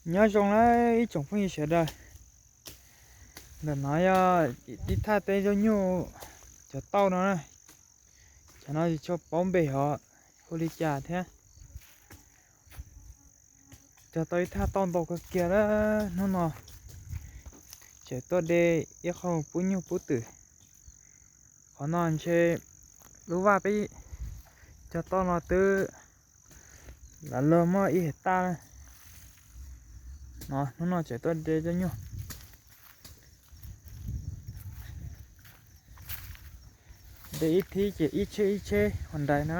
Nyob zoo na ib tsoom phooj ywg sawv daws. Ntawm no yog ib thaj teb zaub nyuj cov tauj no na. Cov no tsis tshua paub npe hov hu li cas thiab. Cog tau ib thaj tauj ntau kawg kiag lawm. Hnub no tseem tuaj de ib qho pub nyuj pub twm. Qhov no ntshe lub vaj peb cog tauj no twb lam luag muaj ib hais taj no. Hnub no tseem tuaj de zaub nyuj, de ib thib ces ib tsheb ib tsheb hos nrais no.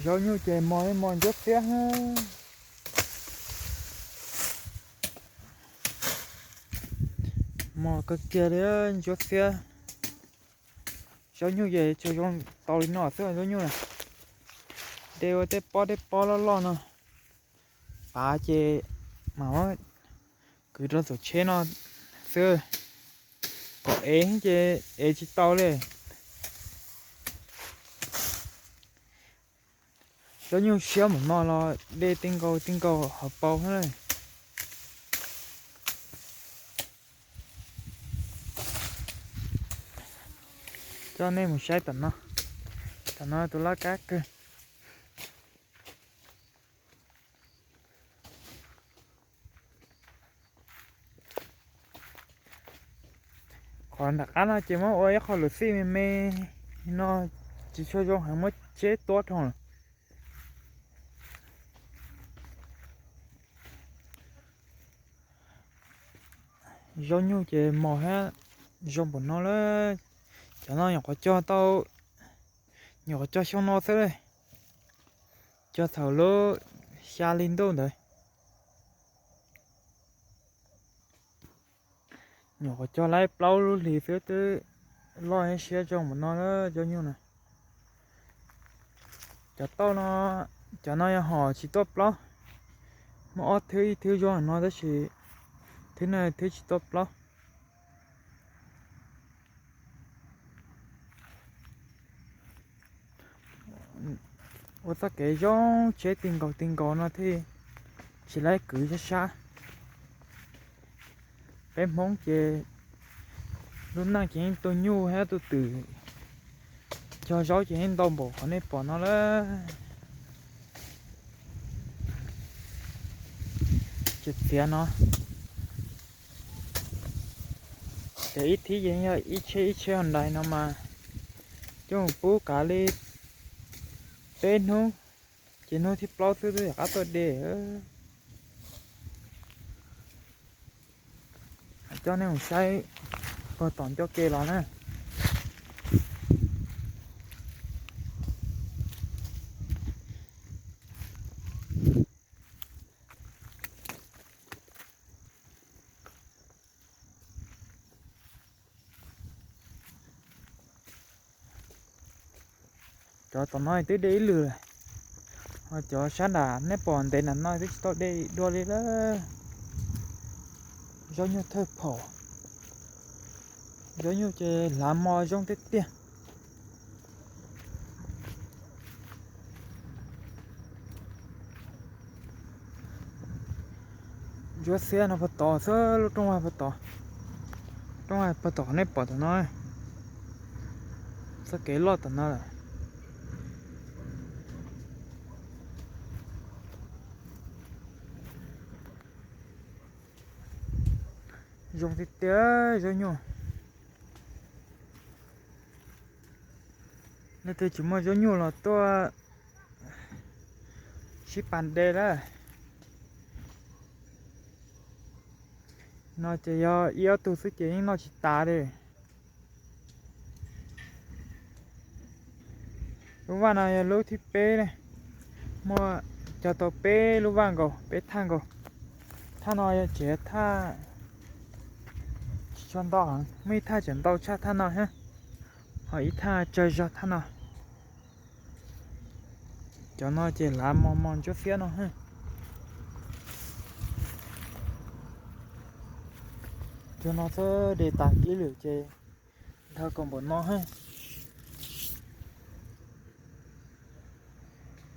Zaub nyuj ces mos li mos ntsuab xiab. Mos kawg kiag li ntsuab xiab. Zaub nyuj ces tsuas zoo tau li no xwb zaub nyuj na. De ua tej pob tej pob loj loj no, pav ces mam kwv rau saum tsheb no xwb. Kom ev ces ev tsis tau li. Zaub nyuj siab mus no los de ti nkaus ti nkaus hauv paus xwb. Coj nej mus saib tom no, tom no tus laj kab kawg. Qhov nram qab no ces muab ua ib qho luv xij me me no, tsis tshua zoo heev, muab tseb tuab dhau lawm. Zaub nyuj ces mos thiab zoo npaum no lawm. Cov no nyuam qhuav cog tau, nyuam qhuav cog xyoo no xwb, cog thaum lub xya hli ntuj ntawd. Nyuam qhuav cog laib plaub lub hlis xwb twb loj siab zoo npaum no lawm zaub nyuj na. Cov tauj no, cov no yog hom tsis tuaj plaub. Muaj ob thwb, ib thwb zoo no tab sis thwb no thwb tsis tuaj plaub. Ua txoj kev zoo tsheb ti nkaus ti nkaus no thiaj tsis laib kwv sab sab. Peb Hmoob ces lub neej ces yeej tu nyuj thiab tu twm, cog zaub ces yeej ntau npaum qhov nej pom no lawm. Txiav txiav no, ces ib thib ces yog ib tsheb ib tsheb hos nrais no mas coj mus pub kav li peb hnub, ces hnub thib plaub xwb twb rov qab tuaj de. Coj nej mus saib puag tom ncauj ke los na. Cov tom no twb de ib lwm lawm, ho cov sab nram nej pom ntev nram no twb tsis tau de dua li lawm. Zaub nyuj thawj phaum, zaub nyuj ces hlav mos zoo tiag tiag. Ntsuab xiab no puag tod xwb, lub rooj vag puag tod, rooj vag puag tod nej pom tom no, txoj kev loj tom no lawm. Zoo tiag tiag zaub nyuj. Leej twg tsis muaj zaub nyuj los tuaj sib pab de lawm. No ces yog ib ob tug xwb ces yeej noj tsis tas li. Lub vaj no yog lub thib peb, muaj cog tau peb lub vaj nkaus, peb thaj nkaus. Thaj no yog tseem thaj tsis tshua ntau heev, muaj ib thaj tseem ntau tshaj thaj no thiab, ho ib thaj tsawg zog thaj no. Cov no ces hlav mos mos ntsuab xiab no. Cov no twb de tas ib lwm ces nrhawv kom npaum no.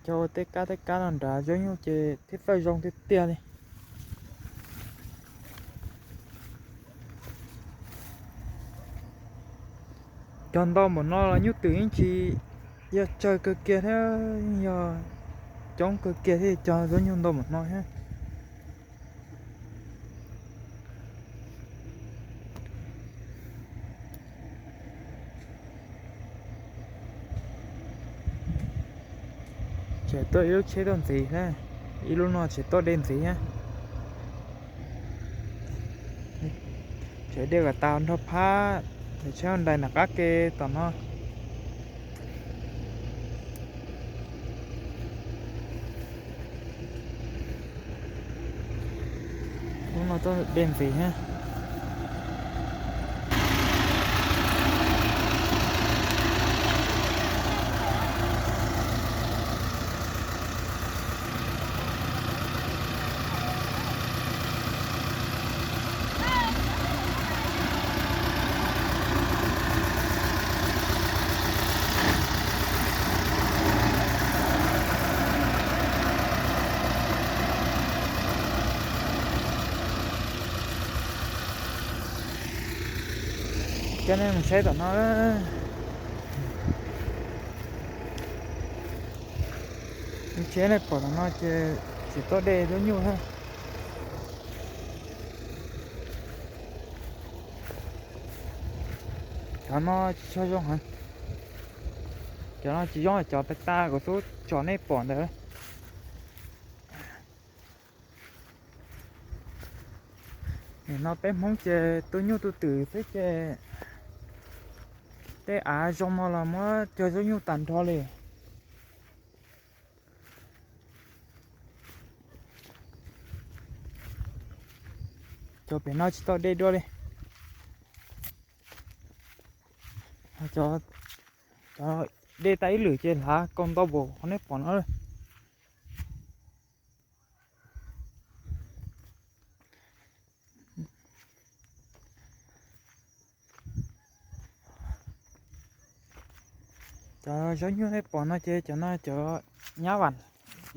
Cov ua tej kab tej kab no nrad zaub nyuj ces thiaj txawj zoo tiag tiag li. Cog ntau npaum no los nyuj twm yeej tsis yog tsawg kawg kiag thiab, yog coob kawg kiag thiaj cog zaub nyuj ntau npaum no thiab. Tseem tuaj ib lub tsheb tuaj ntxiv na, ib lub no tseem tuaj de ntxiv na. Tseem de kom tas nrog phab tsheb Hyundai nram qab ke tom no. Lub no tuaj de ntxiv thiab. Coj nej mus saib tom no. Lub tsheb nej pom tom no ces tseem tuaj de zaub nyuj thiab. Cov no tsis tshua zoo heev. Cov no tsis zoo cov tas tas kuv twb tsom nej pom ntawd. Nim no peb Hmoob ces tu nyuj tu twm xwb ces tej av zoo no los muab cog zaub nyuj tas nrho li. Cov pem no tsis tau de dua li. Cov, cov de tau ib lwm ces hlav kaus ntau npaum qhov nej pom no. Cov zaub nyuj nej pom no ces cov no cov nyab vam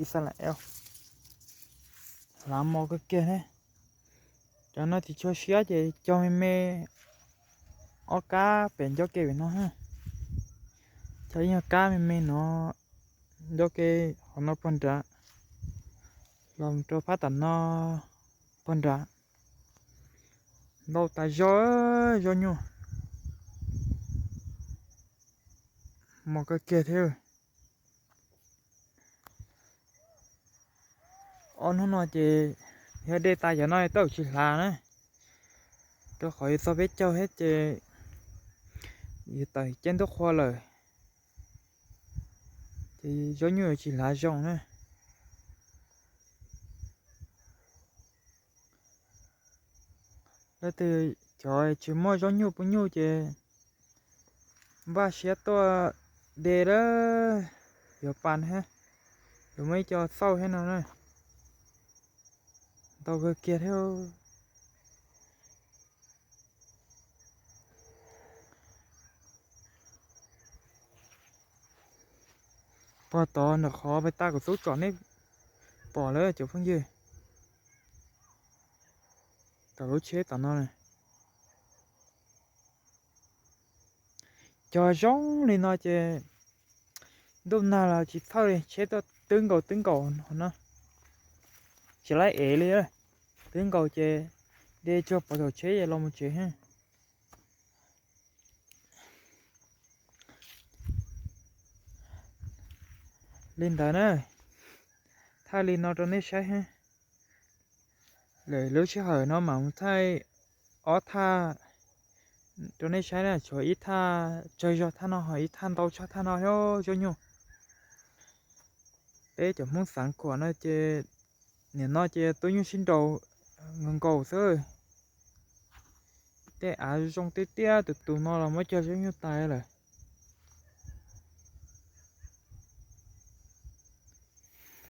Israel, hlav mos kawg kiag ne. Cov no tsis tshua siab ces cog me me ob kab pem ncauj ke pem no. Cog ib nyuag kab me me no ncauj ke qhov no puag nrad, los rau phab tom no puag nrad. Ntau tas zog zaub nyuj, mos kawg kiag thiab. Ob hnub no ces yog de tas cov no tau tsis hlav na, rau qhov yus txog peb caug thiab ces yus tawm ceeb ntuj qhua lawm, ces zaub nyuj yuav tsis hlav zoo na. Leej twg cov tsis muaj zaub nyuj pub nyuj ces npaj siab tuaj de lawm, yuav pa thiab, yuav muaj ib co xauj thiab no na. Ntau kawg kiag thiab. Puag tod ntawm qhov pem tas kuv twb tsom nej pom lawm cov phooj ywg, tom lub tsheb tom no. Cog zoo li no ces ntuj nag los tsis txhawj li, tsheb tuaj twb nkaus twb nkaus no, tsis laib ev li. Twb nkaus ces de tsuag pov thaum tsheb es los mus tsev. Li ntawd na, thaij li no rau nej saib. Lwm lub sij hawm no mam mus thaij ob thaj rau nej saib na, tshuav ib thaj tsawg zog thaj no ho ib thaj ntau tshaj thaj no thiab zaub nyuj. Peb cov Hmoob Xav Khuam no ces nim no ces tu nyuj sib nraus nkaus nkaus xwb. Tej av zoo tiaj tiaj tus tus no los muab cog zaub nyuj tas lawm.